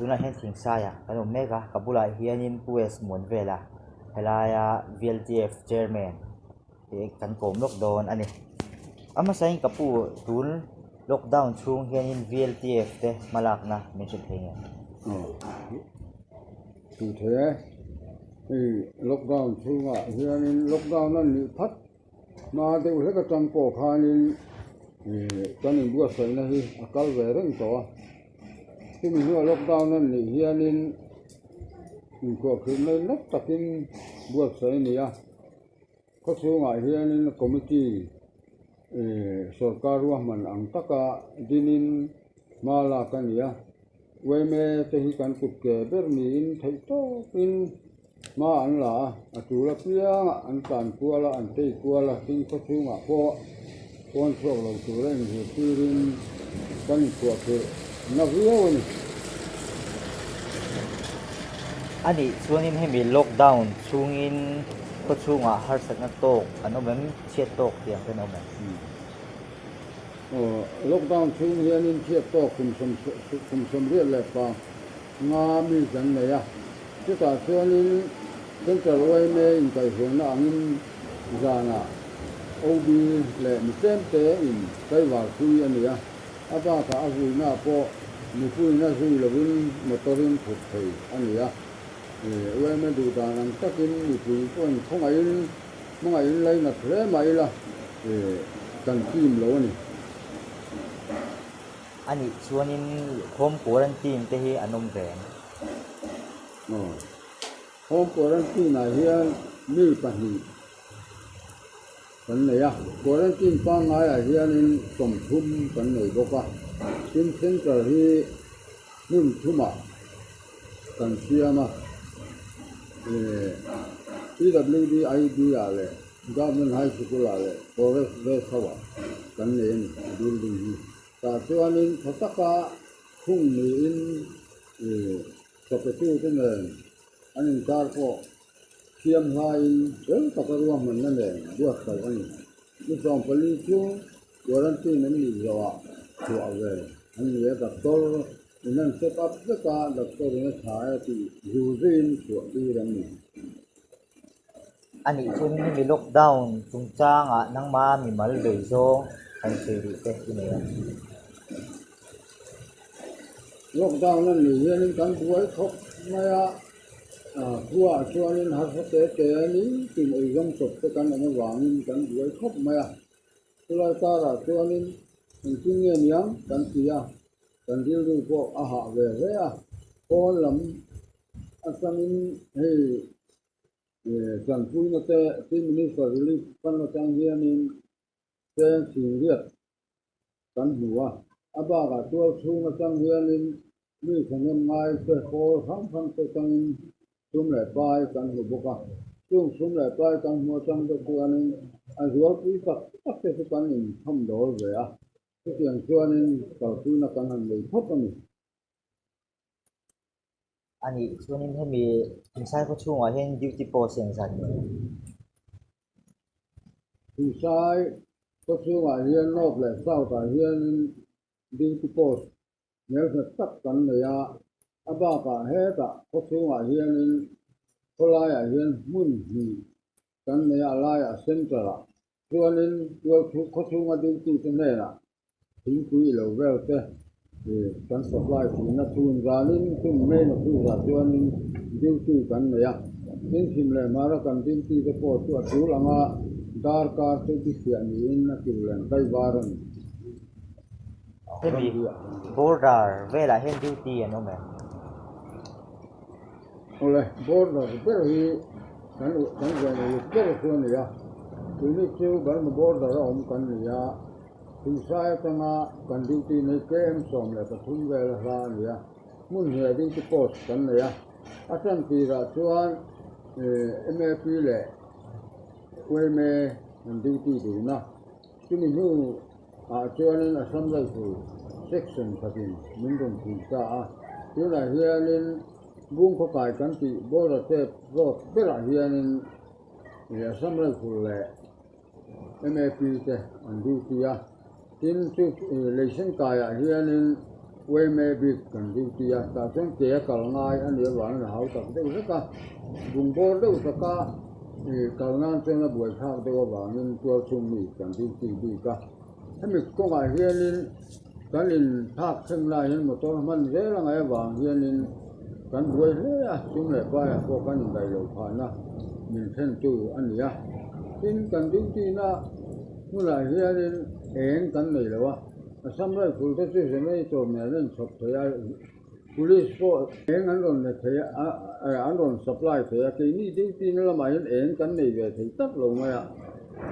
Tunah hian Thingsaiah kan awm mek a, ka bulah hianin Pu S Muanvela helaia VLTF Chairman hi kan kawm lawk dawn a ni. A hmasain ka pu tun lockdown chhung hianin VLTF te hmalakna min hrilh thei nge? Aw, hrilh thei e. Hei lockdown chhungah hianin lockdown a nih phat Hma deuh hlek atang pawh khanin ih kan inbuatsaihna hi a kal ve reng tawh a, chumi hnuah lockdown a nih hianin inkuahkhirh mai nat takin buatsaih a ni a, khawchhungah hianin committee ih sorkar ruahman ang taka dinin hma lak a ni a, yma te hi kan kut ke ber niin theih tawpin. Hma an la a, a tul apiangah an tlan kual a, an tei kual a, tin khawchhungah pawh pawn chhuak lo tura inzirtirin kan inchhuahphurh na viau a ni. A nih chuanin hemi lockdown chhungin khawchhungah harsatna tawk an awm em? Chhiat tawk tiang te an awm em? Aw, lockdown chhung hianin chhiat tawk kum sawmriat leh panga mi kan nei a. Chutah chuanin Central yma inkaihhruaina angin zanah OB leh mi tlemte in tlaivar pui a ni a, a bakah a vuinaah pawh mipuiin a zui lovin motor-in thut thei a ni a. Yma duh dan ang takin mipui pawhin khawngaihin hmangaihin lainat hle mah ila kan team lo a ni. A nih chuanin home quarantine te hi an awm ve ang. Home quarantine ah hian mi pahnih kan nei a, quarantine pangngai ah hianin 30 kan nei bawk a, tin centre hi hmun thumah kan siam a, PWD ID ah leh Government High Sikul ah leh Forest Rest ho ah kan nei a ni a building hi. Tah chuanin tha taka khung niin Chawpetute nen an inkar pawh thiam hlaiin fel taka ruahmanna nen buatsaih a ni. Ni 14 chu quarantine an nih zawhah chhuah ve an ni a, doctor in an check up vek a, doctor in a tha e tih zu zuiin chhuah tir an ni. A nih chuan hemi lockdown chungchangah nangma mimal vei zawng han sawi duh te i nei a. Lockdown a nih hianin kan buai khawp mai a, khuaah chuanin harsa te te nitin eizawng chawp te kan awm avangin kan buai khawp mai a. Chulai karah chuanin engtin nge niang kan ti a, kan rilru pawh a hah ve hle a. Pawn lam atangin hei Tanpuina te Chief Minister Relief Fund atang hianin cheng 80 kan hmu a, a bakah tual chhung atang hianin mi thahnem ngai te pawl hrang hrang te atangin sum leh pai kan hmu bawk a, chung sum leh pai kan hmu atang te chuanin a zualpui tak tak te chu kan inkham dawl ve a, chutiang chuanin kalpuina kan han nei phawt a ni. A nih chuanin hemi Thingsai khaw chhungah hian duty post engzat nge? Thingsai khaw chhungah hian North leh South ah hianin duty post hmelhret tak kan nei a, a bakah hetah khaw chhungah hianin khawlaiah hian hmun hnih kan nei a, a laiah centre ah chuanin khaw chhunga duty te hnenah Thingpui lo vel te kan supply thin a, chhun zanin chum main office ah chuanin duty kan nei a, tin thim leh hmara kan duty te pawh chu a tul anga darkar te bikhiah niin a tul lem tlaivar a ni. Hemi border velah hian duty an awm em? Awle, border ber hi kan kan ven uluk ber chu a ni a, tuni chu Burma border a awm kan ni a. Thingsai atanga kan duty nei KM 13 vel a hla a ni a, hmun hniah duty post kan nei a. A tan tirah chuan MAP leh yma an duty dun a, chumi hnu ah chuanin Assam Rifle section khatin min rawn pui ta a. Tunah hianin Bungkhawkai kan tih border tep road berah hianin Assam Rifle leh MAP te an duty a, tin chu leisen kaiah hianin Uaime bik kan duty a, tah chuan ke a kal ngai a nih avangin a hau tak deuh vek a, bungbawr deuh taka ih kal nan chuan a buaithlak deuh avangin tualchhung mi kan duty bik a. Hemi kawngah hianin kan inphak thleng lai hian motor hman zel a ngaih avang hianin kan buai hle a, sum leh paiah pawh kan indaih loh phahna min thlentu a ni a. Tin, kan duty na hmunah hianin eng kan nei lo a. Assam Rifle te chu generator nen a inchhawp thei a, Police pawh eng an rawn la thei a, an rawn supply thei a, keini duty na lamah hian eng kan nei ve thei tak lo mai a,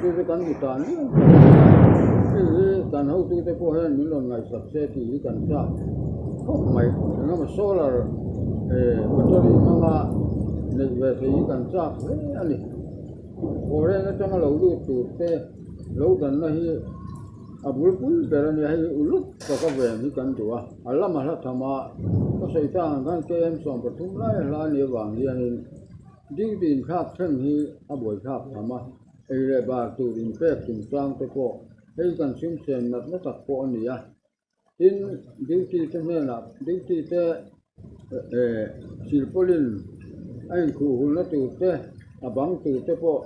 chu chu kan hmu tan viau tak a ni a, hei hi kan hotute pawh hian min rawn ngaihsak se tih hi kan chak khawp mai, engemaw solar battery hmanga neih ve thei hi kan chak hle a ni, foreign atanga lo lut tur te lo danna hi. A bulpui ber a nia, hei uluk taka ven hi kan duh a, a lama hla tham a, ka sawi ta ang khan KM 13 lai a hla a nih avang hianin duty inthlak thleng hi a buaithlak tham a, ei leh bar tur inpek chungchang te pawh hei kan sumsen natna tak pawh a ni a, tin duty te hnenah duty te silpawlin a inkhuh hulna tur te a bang tur te pawh.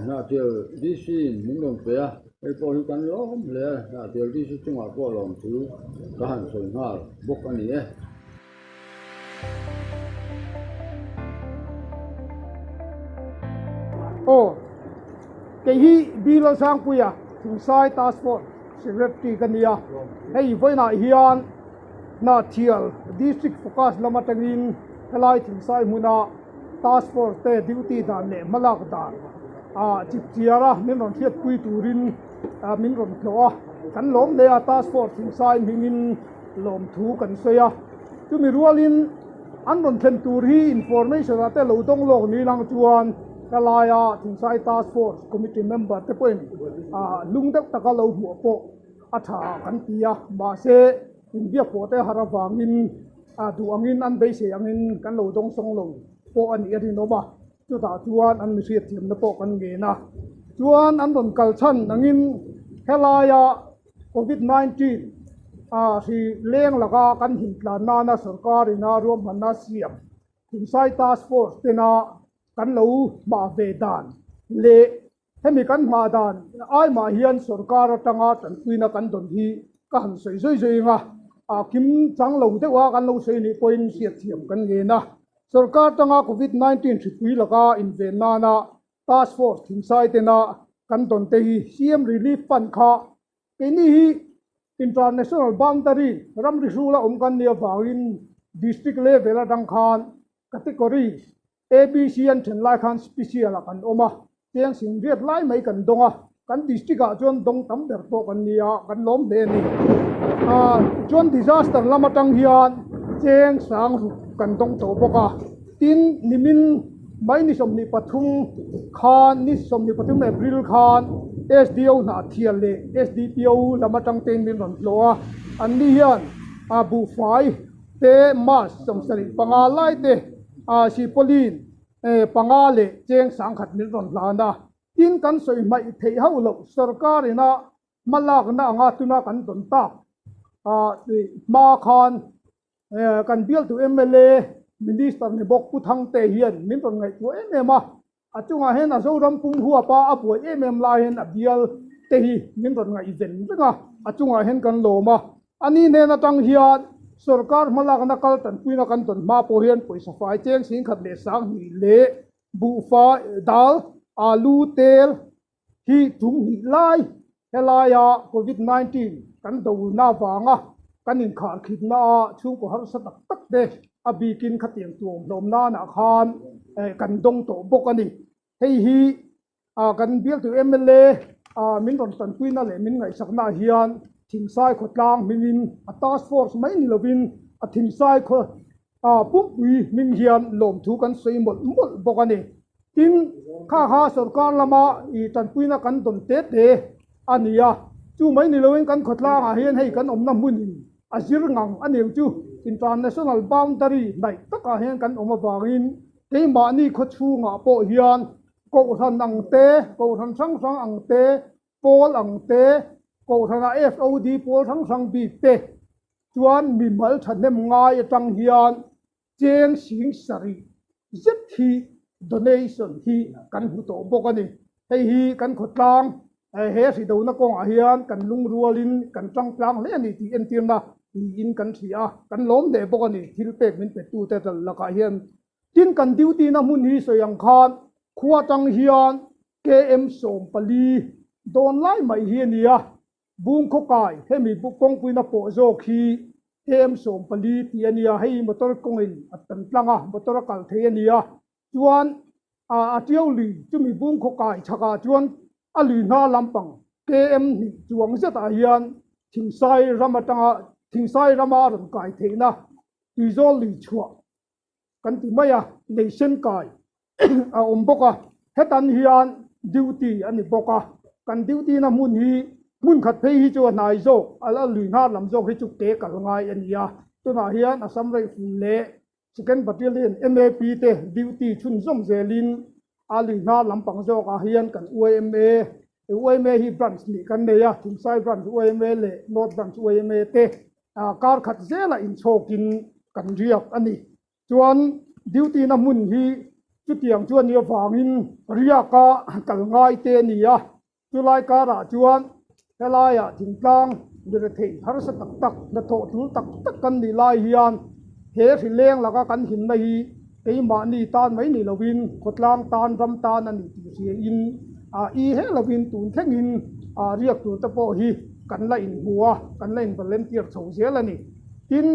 Hnahtial DC in min rawn pe a, hei pawh hi kan lawm hle a, Hnahtial DC chungah pawh lawm thu ka han sawi nghal bawk a ni e. Aw, kei hi Bill Sangpuia Thingsai Task Force Secretary ka ni a, hei vawiinah hian Hnahtial District Focus lam atangin helai Thingsai hmuna Task Force te duty dan leh hmalak dan ah chip chiar a min rawn hriatpui turin min rawn tlawh a, kan lawm hle a, Task Force thingsai hmingin lawmthu kan sawi a, chumi rualin an rawn thlen tur hi information ah te lo dawng lawk ni lang chuan ka laia thingsai Task Force committee member te pawhin lung deuh taka lo hmuh pawh a tha kan ti a, mahse inbiak pawh te har avangin a duh angin an beisei angin kan lo dawng sawng lo pawh a nih a rinawm a, chutah chuan an mihriat thiamna pawh kan ngen a, chuan an rawn kal chhan angin helaia covid 19 a hri leng laka kan him tlan nana sorkar ina ruahmanna siam Thingsai Task Force tena kan lo hmah ve dan leh Hemi kan hma dan aimah hian sorkar atanga tanpuina kan dawn hi ka han sawi zui zui ang a, a kim chang lo deuh a kan lo sawi nih pawhin hriatthiam kan ngen a. Sorkar atanga Covid 19 hripui laka inven nana Task Force thingsai tena kan dawn te hi CM Relief Fund kha Keini hi International Boundary ramri hrula awm kan nih avangin District level atang khan Category ABC an then lai khan Special ah kan awm a, cheng sing riat lai mai kan dawng a, kan District ah chuan dawng tam ber pawh kan ni a, kan lawm hle a ni. Chuan Disaster lam atang hian cheng sang ruk kan dawng tawh bawk a, tin nimin May ni 23 khan, ni 23 April khan SDO Hnahthial leh SDPO lam atang tein min rawn tlawh a, anni hian buhfai te mask 75 lai te Sipolin panga leh cheng 10,000 min rawn hlan a, tin kan sawi hmaih theih hauh loh sorkar ina hmalakna anga tuna kan dawn tak hma khan Kan bialtu mla Minister ni bawk Pu Thangte hian min rawn ngaihtuah em em a, a chungah hian a Zoram pum huapa a buai em em lai hian a bial te hi min rawn ngaihven reng a, a chungah hian kan lawm a. A ni hnen atang hian sorkar hmalakna kal tanpuina kan dawn hma pawh hian pawisa fai cheng 10,020 leh buhfai dal, alu, tel, Hi tum hnih lai helaia Covid 19 kan dona vanga kan inkharkhitna a chhungkaw harsa tak tak te a bikin khatiang tuam hlawm nanah khan kan dawng tawh bawk a ni. Hei hi kan bialtu mla min rawn tanpuina leh min ngaihsakna ah hian Thingsai khawtlang hmingin a task force mai ni lovin a Thingsai khaw pumpui hming hian lawmthu kan sawi mawlh mawlh bawk a ni. Tin, kha kha sorkar lama i tanpuina kan dawn te te a ni a, chu mai ni loin kan khawtlangah hian hei kan awmna hmunin a zir ngang a niang chu international boundary hnaih takah hian kan awm avangin keimahni khawchhungah pawh hian kohhran ang te, kohhran hrang hrang ang te, pawl ang te, kohhranah FOD pawl hrang hrang bik te. Chuan mimal thahnem ngai atang hian cheng sing sarih zet hi donation hi kan hmu tawh bawk a ni. Hei hi kan khawtlang he hridona kawngah hian kan lungrualin kan tangtlang hle a ni tih entirna niin kan hria a, kan lawm hle bawk a ni thil pek min petute lakah hian. Tin kan duty na hmun hi sawi ang khan khua atang hian KM 14 dawn lai mai hi a ni a, Bung khawkai hemi kawngpuina pawh zawk hi KM 14 tih a ni a, hei motor kawngin a tan tlang a, motor a kal thei a ni a, chuan a tiau lui chumi bung khawkai chhakah chuan a lui hna lampang KM hnih chuang zetah hian Thingsai ram atanga Thingsai rama a rawn kai theihna tuizawl lui chhuah kan ti mai a, lei sen kai a awm bawk a, hetan hian duty a ni bawk a, kan duty na hmun hi hmun khat phei hi chu a hnai zawk a la lui nghal lam zawk hi chu ke kal ngai a ni a, tunah hian Assam Rifle leh Second Battalion MAP te duty chhunzawm zelin a lui nghal lampang zawkah hian kan YMA YMA hi branch nih kan nei a, Thingsai branch YMA leh North branch YMA te kar khat zelah inchhawkin kan riak a ni. Chuan duty na hmun hi chutiang chuan ni avangin riaka kal ngai te a ni a, chulai karah chuan helaiah thingtlang mirethei harsa tak tak hnathawh tul tak tak kan nih lai hian he hrileng laka kan himna hi keimahni tan mai ni lovin khawtlang tan ram tan a ni tih hriain i he lovin tun thlengin riak tur te pawh hi kan la inhmu a, kan la in volunteer chho zel a ni. Tin,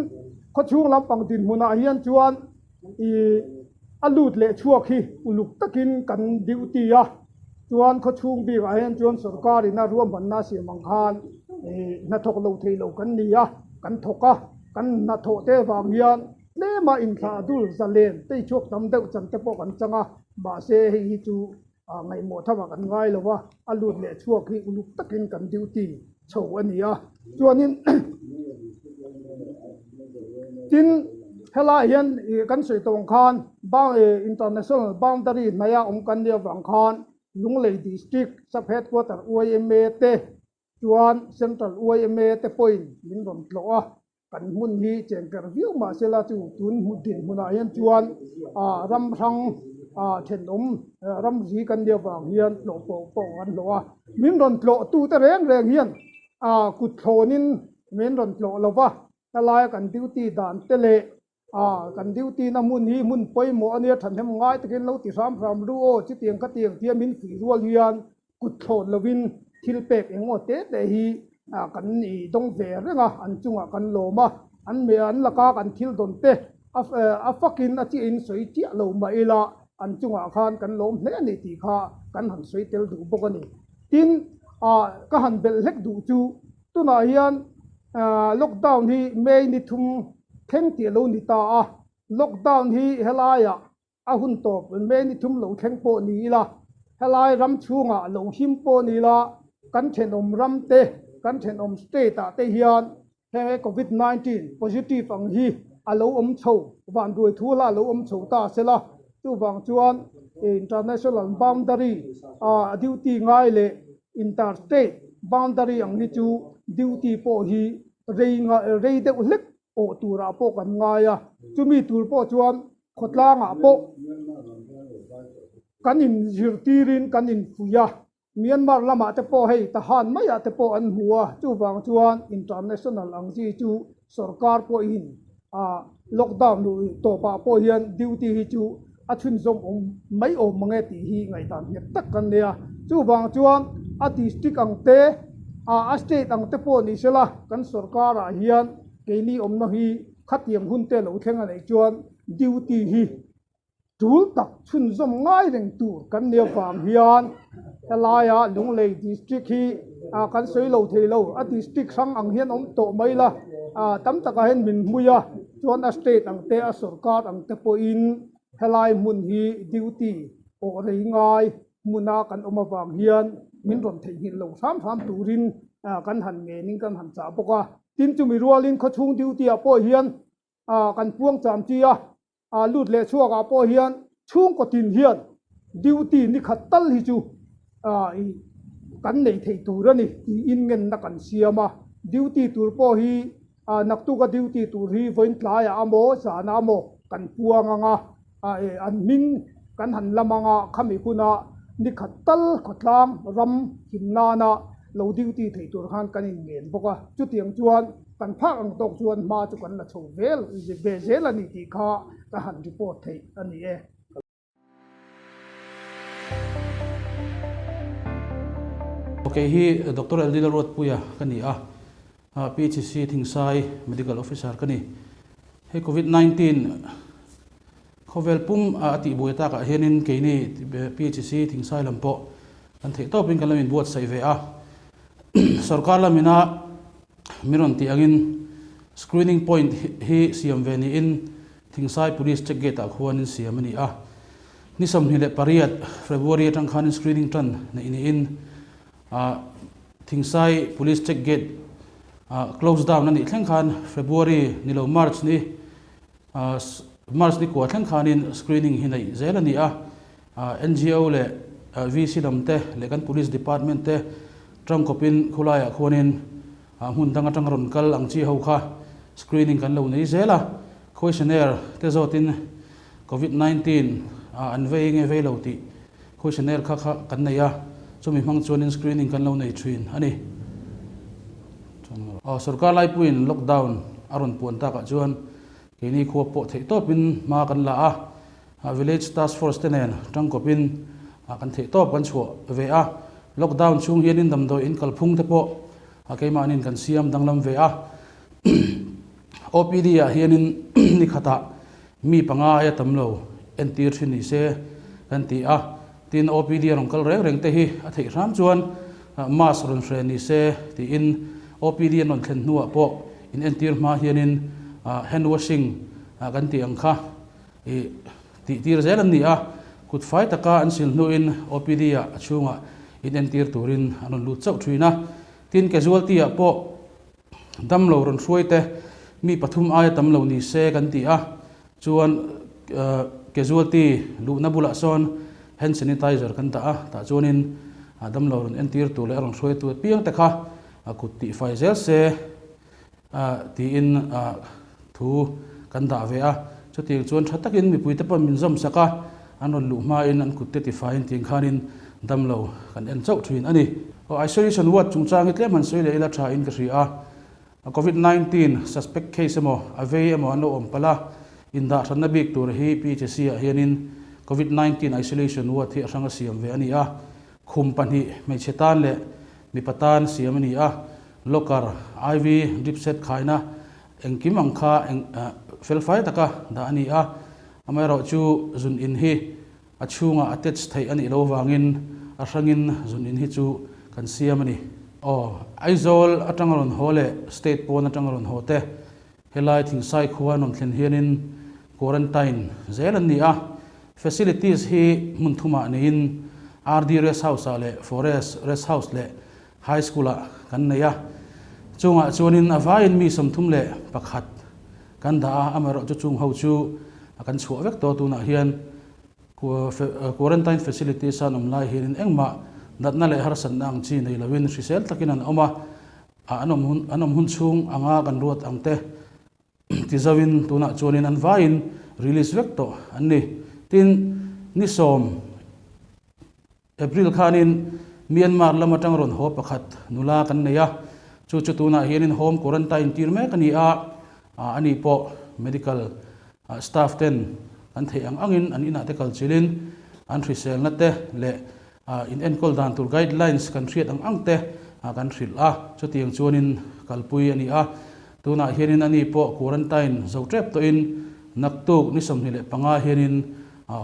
khawchhung lampang dinhmunah hian chuan ih a lut leh chhuak hi uluk takin kan duty a, chuan khawchhung bikah hian chuan sorkarin a ruahmanna siam ang khan ih hnathawk lo thei lo kan ni a, kan thawk a, kan hnathawh te vang hian tlema inthlah dul zalen tei chhuak tam deuh chan te pawh kan chang a, mahse hei hi chu ngaihmawh thamah kan ngai lo a, a lut leh chhuak hi uluk takin kan duty chho a ni a. Chuanin tin helaiah hian ih kan sawi tawh ang khan international boundary hnaia awm kan nih avang khan Lunglei district sub headquarter YMA te chuan central YMA te pawhin min rawn tlawh a. Kan hmun hi chengker viau mah sela chu tun hmu dinhmunah hian chuan ah ram hrang ah thenawm ram zi kan nih avang hian tlawh pawh pawh kan hlawh a. Min rawn tlawh tute reng reng hian ah kut thlawnin min rawn tlawh lo va, helaia kan duty dan te leh ah kan duty na hmun hi hmun pawimawh a nia thahnem ngai takin lo ti hram hram ru aw chutiang ka tiang tia min fuih rual hian kut thlawt lovin thil pek eng aw te te hi kan i dawng ve reng a, an chungah kan lawm a, an meh an laka kan thil dawn te a fakin a chiahin sawi chiah lo mah ila an chungah khan kan lawm hle a ni tih kha kan han sawi tel duh bawk a ni. Tin, ka han belh hlek duh chu tunah hian lockdown hi May ni thum thleng tih a lo ni ta a, lockdown hi helaiah A hun tawp May ni thum lo thleng pawh ni ila, helai ram chhungah lo him pawh ni ila, kan thenawm ram te, kan thenawm state ah te hian heng covid 19 positive ang hi a lo awm chho, vanduai thu la a lo awm chho ta se la, chuvang chuan international boundary ah duty ngai leh inter state boundary ang hi chu duty pawh hi rei rei deuh hlek awh turah pawh kan ngai a, chumi tur pawh chuan khawtlangah pawh kan inzirtirin kan infuih a, Myanmar lamah te pawh hei Tahan maiah te pawh an hmu a, chuvang chuan international ang chi chu sorkar pawhin ah lockdown luh tawpah pawh hian duty hi chu a chhunzawm awm mai awm mang e tih hi ngaihdan nghet tak kan nei a, chuvang chuan a district ang te ah a state ang te pawh ni sela kan sorkarah hian keini awmna hi khatiang hun te lo thleng a neih chuan duty hi tul tak chhunzawm ngai reng tur kan nia vang hian helaia Lunglei district hi ah kan sawi lo thei lo a district hrang ang hian awm tawh mai la ah tam takah hian min hmui a chuan a state ang te a sorkar ang te pawhin helai hmun hi duty awh rei ngai hmuna kan awm avang hian min rawn theihnghilh lo hram hram turin ah kan han ngenin kan han chah bawk a. Tin chumi rualin khawchhung duty ah pawh hian ah kan puang cham chi a, ah lut leh chhuak ah pawh hian chhungkaw tin hian duty ni khat tal hi chu ah ih kan nei thei tur a ni tiin ngenna kan siam a, duty tur pawh hi. Naktuka duty tur hi vawiin tlaiah amaw zanah amaw kan puang ang a, an hming kan han lam ang a, khami huna ni khat tal khawtlang ram him nana lo duty thei tur khan kan inngen bawk a. Chutiang chuan kan phak ang tawk chuan hma chu kan la chho vel ve zel a ni tih kha ka han report theih a ni e. Kei hi Doctor LD Lalruatpuia ka ni a, PHC Thingsai Medical Officer ka ni. Hei Covid 19 khawvel pum a tihbuai takah hianin keini PHC Thingsai lam pawh kan theih tawpin kan lo inbuatsaih ve a. Sorkar lamina min rawn tih angin screening point hi siam ve niin Thingsai Police check gate ah khuanin siam a ni a, ni 28 February atang khanin screening tan neih niin Thingsai Police check gate close down a nih thleng khan February ni lo March ni March ni kua thleng khanin screening hi neih zel a ni a, NGO leh VC lam te leh kan Police Department te tangkawpin khulaiah khuanin hmun dang atang rawn kal ang chi ho kha screening kan lo nei zel a. Questionnaire te zawtin Covid 19 an vei nge vei lo tih questionnaire kha kha kan nei a, chumi hmang chuanin screening kan lo nei thin a ni. Sorkar laipuiin lockdown a rawn puan takah chuan keini khua pawh theih tawpin hma kan la a, village task force te nen tangkawpin kan theih tawp kan chhuah ve a, lockdown chhung hianin damdawi in kalphung te pawh keimahnin kan siam danglam ve a. OPD ah hianin ni khatah mi panga aia tam lo entir thin ni se kan ti a, tin OPD a rawn kal reng reng te hi a theih hram chuan mask rawn hre ni se tiin OPD an rawn thlen hnuah pawh in entir hma hianin hand washing kan tih ang kha i tih tir zel an ni a, kut fai taka an sil hnuin OPD ah a chhungah in entir turin an rawn lut chauh thin a, tin casualty ah pawh Damlo rawn hruai te mi pathum aia tam lo ni se kan ti a, chuan casualty luhna bulah sawn hand sanitizer kan dah a, tah chuanin damlo rawn entir tur leh a rawn hruai tur apiang te kha kut tihfai zel se tiin thu kan dah ve a, chutiang chuan tha takin mipui te pawh min zawm sak a, an rawn luh hmain an kut te tifaiin tiang khanin damlo kan en chauh thin a ni. Aw isolation ward chungchang hi tlem han sawi leh ila tha in ka hria a, covid 19 suspect case emaw a vei emaw an lo awm palh a, indah hranna bik tur hi PHC ah hianin covid 19 isolation ward hi a hrang a siam ve a ni a, khum pahnih hmeichhe tan leh mipa tan siam a ni a, locker, IV drip set khaina Engkim ang kha eng felfai taka dah a ni a, amaherawhchu zun in hi a chhungah attach theih a nih loh vangin a hrangin zun in hi chu kan siam a ni. Aw, Aizawl atanga rawn haw leh state pawn atanga rawn haw te helai Thingsai khua an rawn thlen hianin quarantine zel an ni a, facilities hi hmun thumah neiin RD Rest House-ah leh Forest Rest House leh High School ah kan nei a, chungah chuanin a vaiin mi 31 kan dah a, amaherawh chu chung ho chu kan chhuah vek tawh tunah hian quarantine facilities a an awm lai hianin engmah natna leh harsatna ang chi nei loin hrisel takin an awm a, an awm hun an awm hun chhung anga kan ruat ang te ti zoin tunah chuanin an vaiin release vek tawh an ni. Tin, ni sawm. April khanin Myanmar lam atang rawn haw pakhat nula kan nei a, chu chu tunah hianin home quarantine tir mek a ni a, ani pawh medical staff ten an theih ang angin an inah te kal chilin an hriselna te leh in enkawl dan tur guidelines kan hriat ang ang te kan hrilh a, chutiang chuanin kalpui a ni a, tunah hianin ani pawh quarantine zo tep tawhin naktuk ni 25 hianin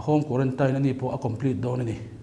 home quarantine ani pawh a complete dawn a ni.